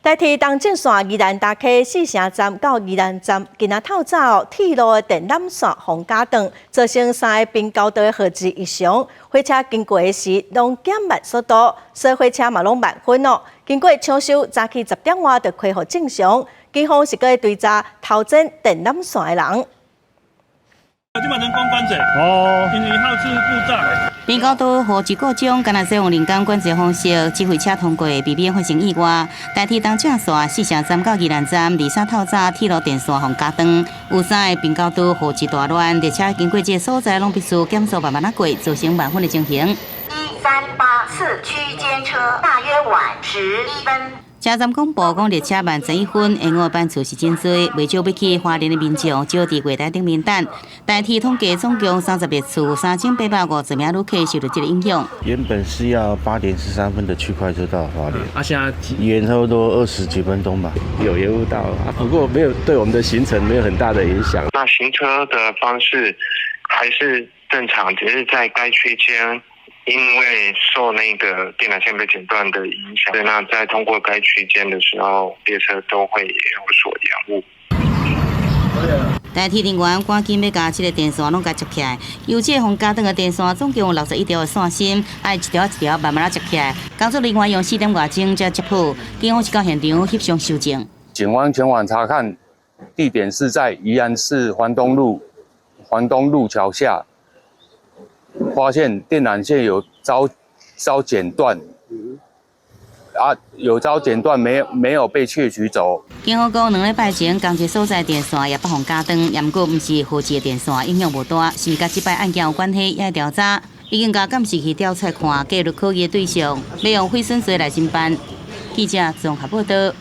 台鐵東正線宜蘭大溪四城站到宜蘭站，今仔透早鐵路的電纜線予人絞斷，造成三个平交道的號誌異常，火車經過的時攏減慢速度，所以火車嘛攏慢分哦。經過搶修，早起10點外就恢復正常。警方是閣咧追查偷剪電纜線的人。這馬人工關制哦，因為號誌故障。平交道號誌故障，敢若使用人工管制方式指揮車通過，避免發生意外。台鐵東正線四城站到宜蘭站，二三透早鐵路電線予人絞斷，有三个平交道號誌大亂，列車經過這个所在攏必須減速慢慢仔過，造成慢分的情形。1384區間車大約晚11分。車站廣播講列車慢11分，延誤班次是真濟，袂少欲去花蓮的民眾少佇月台頂面等。台鐵統計總共30列次，3850名旅客受到這个影響。原本是要8點13分的區塊車到花蓮，啊，現在延差不多20幾分鐘吧。有延誤到啊，不過沒有對我們的行程沒有很大的影響。那行車的方式還是正常，只是在該區間，因為受那個電纜線被剪斷的影響，那在通過該區間的時候，列車都會有所延誤。台鐵人員趕緊欲共這个電線攏共接起來，由這个予人絞斷的電線總共有61條的線芯，愛一條一條慢慢仔接起來。工作人員用4點外鐘才接好，警方是到現場翕相搜證。警方前往查看，地點是在宜蘭市環東路橋下。發現電纜線有遭剪斷，啊，有遭剪斷，沒有被竊取走。警方講，2禮拜前，仝一所在電線也予人絞斷，毋過毋是號誌的電線，影響無大，是毋佮這擺案件有關係，也會調查。已經共監視器調出來看，記錄可疑的對象，欲用毀損罪來偵辦。記者綜合報道。